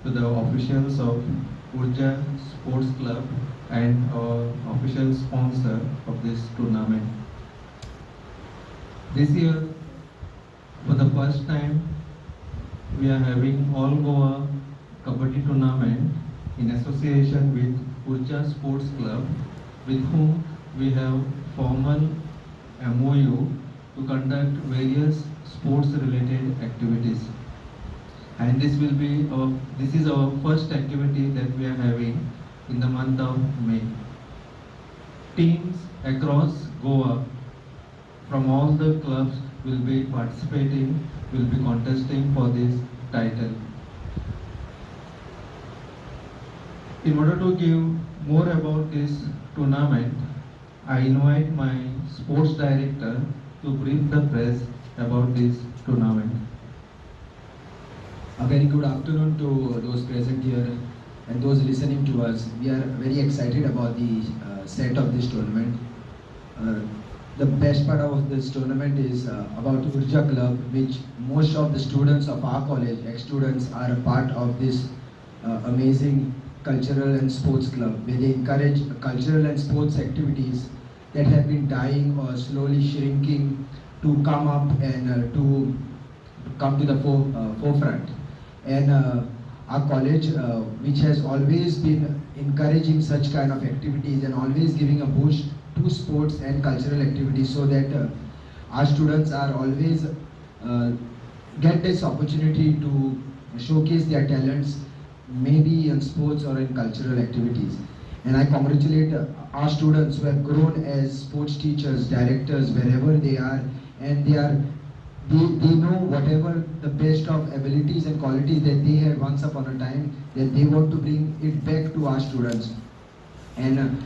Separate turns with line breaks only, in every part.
to the officials of Urja Sports Club and our official sponsor of this tournament. This year, for the first time, we are having All Goa Kabaddi Tournament in association with Urja Sports Club, with whom we have formal MOU to conduct various sports related activities. And this will be our, this is our first activity that we are having in the month of May. Teams across Goa from all the clubs will be participating, will be contesting for this title. In order to give more about this tournament, I invite my sports director to brief the press about this tournament.
A very good afternoon to those present here and those listening to us. We are very excited about the set of this tournament. The best part of this tournament is about Urja Club, which most of the students of our college, ex-students, are a part of this amazing cultural and sports club, where they encourage cultural and sports activities that have been dying or slowly shrinking to come up and to come to the forefront. And our college, which has always been encouraging such kind of activities and always giving a boost to sports and cultural activities, so that our students are always get this opportunity to showcase their talents, maybe in sports or in cultural activities. And I congratulate our students who have grown as sports teachers, directors, wherever they are, and they know whatever the best of abilities and qualities that they had once upon a time, that they want to bring it back to our students. And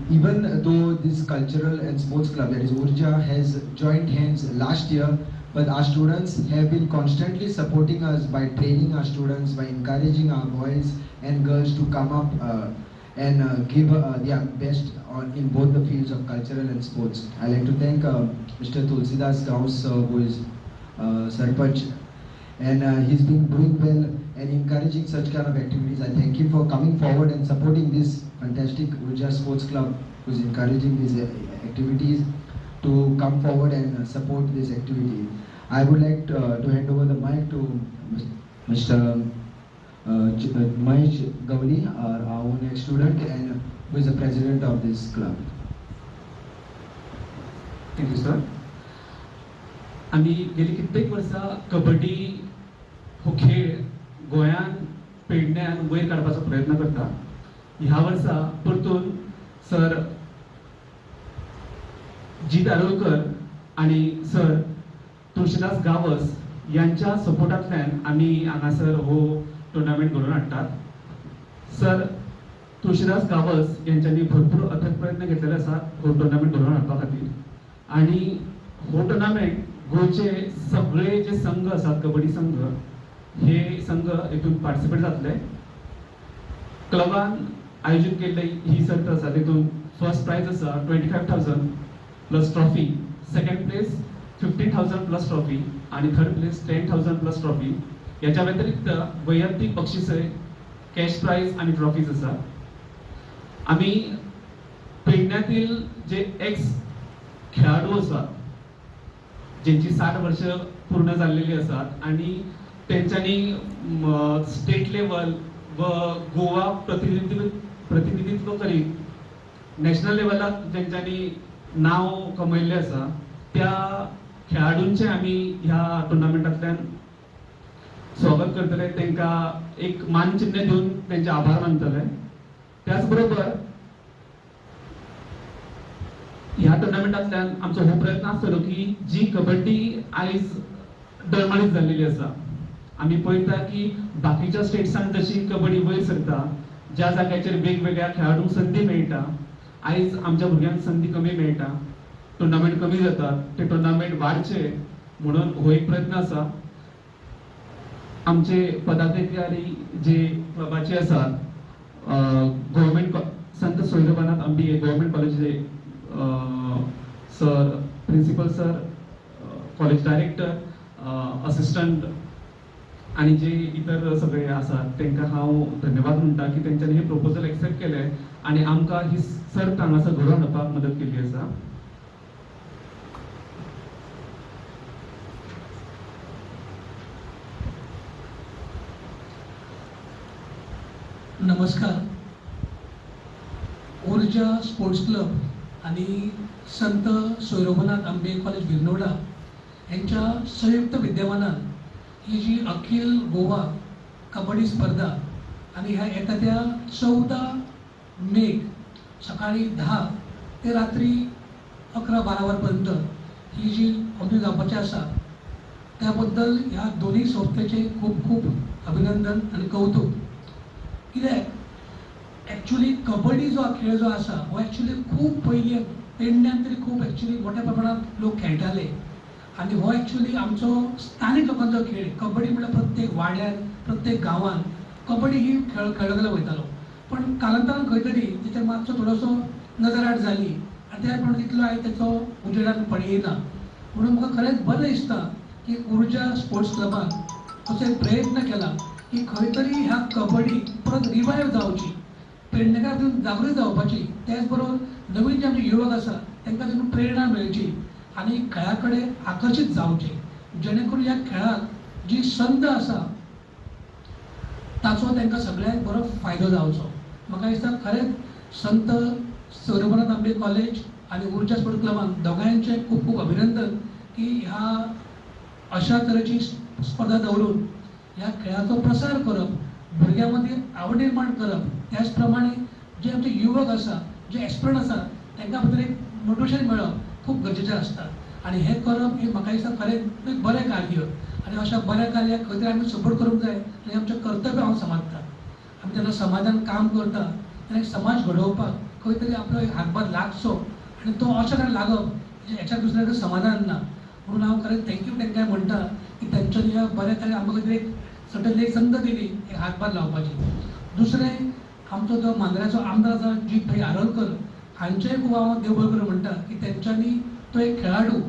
even though this cultural and sports club, that is Urja, has joined hands last year, but our students have been constantly supporting us by training our students, by encouraging our boys and girls to come up and give their best in both the fields of cultural and sports. I'd like to thank Mr. Tulsidas Gaus, who is Sarpanch, and he's been doing well and encouraging such kind of activities. I thank him for coming forward and supporting this fantastic Urja Sports Club, who is encouraging these activities, to come forward and support this activity. I would like to hand over the mic to Mr. Mahesh Gawli, our own ex-student and who is the president of this club.
Thank you, sir. आमी गेली कित्येक वर्सां कबड्डी हो खेळ गोंयान पेडण्यान वयर काडपाचो प्रयत्न करता. ह्या वर्सा परतून सर जीत आरोलकर आनी सर तुळशीदास गावस यांच्या सपोर्टांतल्यान आमी हांगासर हो टुर्नामेंट घडोवन हाडटात. सर तुळशीदास गावस यांच्यांनी भरपूर अथक प्रयत्न घेतलेले आसात हो टुर्नामेंट घडोवन हाडपा खातीर, आनी हो टुर्नामेंट गोंयचे सगळे जे संघ आसात कबड्डी संघ, हे संघ हितून पार्टिसिपेट जातले. क्लबान आयोजीत केल्ले ही सर्त आसा, तितून फर्स्ट प्रायज आसा 25,000 plus trophy, second place 15,000 plus trophy आनी थर्ड प्लेस 10,000 प्लस ट्रॉफी. ह्याच्या व्यतिरिक्त वैयक्तीक बक्षिसय, कॅश प्रायज आनी ट्रॉफीज आसा. आमी पेडण्यातील जे एक्स खेळाडू आसात, जेंची 60 वर्ष पूर्ण जाल्लेली आसात आनी तेंच्यांनी स्टेट लेवल व गोवा प्रतिनिधित्व करीत नॅशनल लेवलाक जेंच्यांनी नांव कमयल्लें आसा, त्या खेळाडूंचें आमी ह्या टुर्नामेंटांतल्यान स्वागत करतले, तांकां एक मानचिन्ह दिवन तेंचे आभार मानतले. त्याच बरोबर ह्या टुर्नामेंटांतल्यान आमचो हो प्रयत्न आसतलो की जी कबड्डी आयज डळमळीत जाल्लेली आसा, आमी पळयता की बाकीच्या स्टेट्सान जशी कबड्डी वयर सरता, ज्या जाग्याचेर वेगवेगळ्या खेळाडूंक संदी मेळटा, आयज आमच्या भुरग्यांक संदी कमी मेळटा, टुर्नामेंट कमी जातात, ते टुर्नामेंट वाडचे म्हणून हो एक प्रयत्न आसा. आमचे पदाधिकारी जे क्लबाचे आसात, गव्हर्मेंट संत सोयरोबानाथ Ambi government कॉलेजीचे sir, principal sir, college director, assistant आनी जे इतर सगळे आसात तांकां हांव धन्यवाद म्हणटा की तेंच्यांनी हे प्रपोजल एक्सेप्ट केलें आनी आमकां ही सर्त हांगासर घडोवन हाडपाक मदत केल्ली आसा.
नमस्कार. ऊर्जा स्पोर्ट्स क्लब आणि संत सोयरोबनाथ आंबे कॉलेज विर्नोडा यांच्या संयुक्त विद्यमानान ही जी अखिल गोवा कबड्डी स्पर्धा आणि ह्या येता त्या 14 मेक सकाळी 10 ते रात्री 11-12 वरपर्यंत ही जी कॉम्पिटिशन जावपाची आसा त्या बद्दल ह्या दोन्ही संस्थेचे खूब खूब अभिनंदन आनी कौतुक. कित्याक एक्चुअली कबड्डी जो खेळ जो आसा हो एक्चुअली खूब पयलीं पेडण्यान तरी खूब एक्चुअली मोठ्या प्रमाणात लोक खेळटाले आनी हो एक्चुअली आमचो स्थानीक लोकांचो खेळ. कबड्डी म्हळ्यार प्रत्येक वाड्यार प्रत्येक गांवान कबड्डी ही खेळ खेळलो वयतालो, पण कालांतरान खंय तरी तेचेर मातसो थोडोसो नजर आड जाली आनी त्या प्रमाणे तितलो हांवें तेचो उजेडान पडयना. म्हणून म्हाका खरेंच बरें दिसता की ऊर्जा स्पोर्ट्स क्लबान असो एक प्रयत्न केला की खंय तरी ह्या कबड्डी परत रिवायव जावची, पेडणेकार तितून जागृत जावपाची, त्याच बरोबर नवीन जे आमचे युवक आसा तांकां तितून प्रेरणा मेळची आनी खेळा कडेन आकर्शीत जावचे, जेणे करून ह्या खेळाक जी संद आसा ताचो तांकां सगळ्यांक बरो फायदो जावचो. म्हाका दिसता खरेंच संत सोयरोबनाथ आंबे कॉलेज आनी ऊर्जा स्पोर्ट्स क्लबान दोगांयचें खूब खूब अभिनंदन की ह्या अशा तरेची स्पर्धा दवरून ह्या खेळाचो प्रसार करप, भुरग्यां मदीं आवड निर्माण करप, त्याच प्रमाणे जे आमचे युवक आसा जे एक्सपर्ट आसा तांकां भितर एक मोटिवेशन मेळप खूब गरजेचें आसता आनी हें करप हें म्हाका दिसता खरेंच एक बरें कार्य आनी अशा बऱ्या कार्याक खंय तरी आमी सपोर्ट करूंक जाय आनी आमचें कर्तव्य हांव समजता. आमी जेन्ना समाजान काम करता तेन्ना एक समाज घडोवपाक खंय तरी आपलो एक हातभार लागचो आनी तो अशा तरेन लागप हेच्या दुसऱ्याक समाधान ना. म्हणून हांव खरेंच thank you तांकां म्हणटा की तांच्यांनी ह्या बऱ्या कार्याक आमकां खंय तरी एक सर्टनली एक संद दिली एक हातभार लावपाची. दुसरें आमचो जो मांद्र्याचो आमदार आसा जीत भाई आरोलकर हांचेय खूब हांव देव बरें करूं म्हणटा की तेंच्यांनी तो एक खेळाडू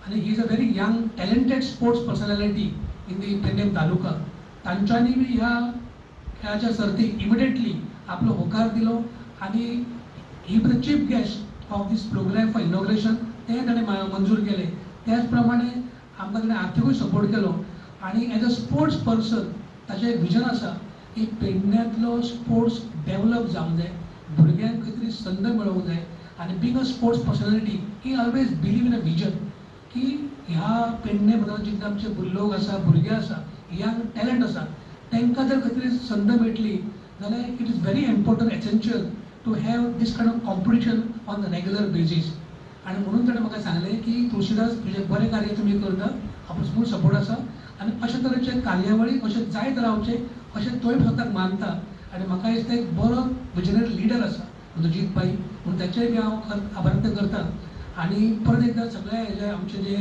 आनी he is a very young talented sports personality in the Pernem taluka, तांच्यांनी बी ह्या खेळाच्या सर्तीक इमिडिएटली आपलो होकार दिलो आनी he the chief guest of this programme for inauguration तें ताणें मंजूर केलें. त्याच प्रमाणे आमकां ताणें आर्थिकूय सपोर्ट केलो आनी एज अ स्पोर्ट्स पर्सन ताचें एक विजन आसा की पेडण्यांतलो स्पोर्ट्स डेवलप जावंक जाय, भुरग्यांक खंय तरी संद मेळोवंक जाय आनी being a sports personality he always believe in a vision की ह्या पेडणे बद्दल जितले आमचे लोक आसा, भुरगे आसा, यंग टॅलंट आसा तांकां जर खंय तरी संद मेळटली जाल्यार it is very important essential to have this kind of competition on regular basis. आनी म्हणून ताणें म्हाका सांगलें की तुळशीदास तुजें बरें कार्य तुमी करता, आपलो फूल सपोर्ट आसा आनी अशे तरेचे कार्यावळी अशें जायत रावचें अशें तोय स्वताक मानता आनी म्हाका दिसता एक बरो विजनरी लिडर आसा म्हजो जीत भाई, म्हणून ताचेय बी हांव आभार व्यक्त करता. आनी परत एकदां सगळे जे आमचे जे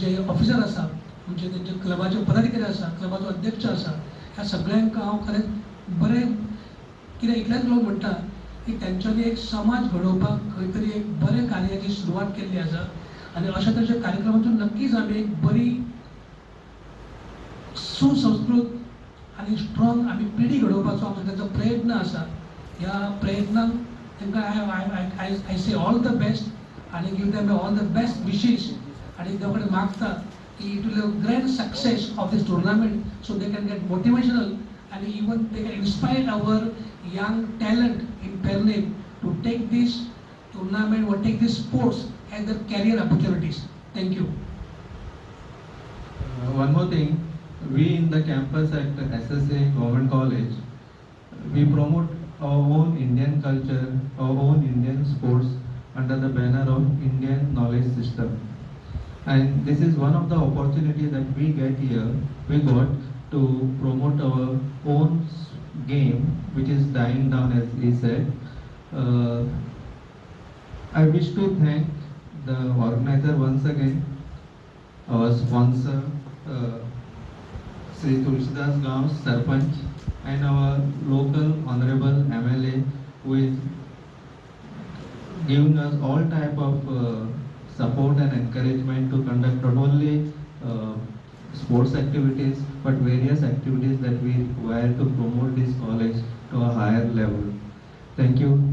जे ऑफिसर आसा, आमचे तेंचे क्लबाचे पदाधिकारी आसा, क्लबाचो अध्यक्ष आसा, ह्या सगळ्यांक हांव खरेंच बरें कित्याक इतलेंच लोक म्हणटा की तेंच्यांनी एक समाज घडोवपाक खंय तरी एक बरें कार्याची सुरवात केल्ली आसा आनी अशा तरेच्या कार्यक्रमातून नक्कीच आमी एक बरी सुसंस्कृत आनी स्ट्रॉंग आमी पिढी घडोवपाचो आमचो तांचो प्रयत्न आसा. ह्या प्रयत्नांक तांकां I I say all the best आनी give them all the best wishes आनी देवा कडेन मागता की it will a grand success of this tournament so they can get motivational आनी even they can inspire our young talent in Pernem to take this tournament or take this sports as their career opportunities. Thank you.
One more thing, we in the campus at SSA Government College, we promote our own Indian culture, our own Indian sports under the banner of Indian Knowledge System. And this is one of the opportunity that we get here, we got to promote our own game, which is dying down, as he said. I wish to thank the organizer once again, our sponsor, Sri Tulsidas Gaon Sarpanch, and our local honorable MLA, who is giving us all type of support and encouragement to conduct not only sports activities, but various activities that we require to promote this college to a higher level. Thank you.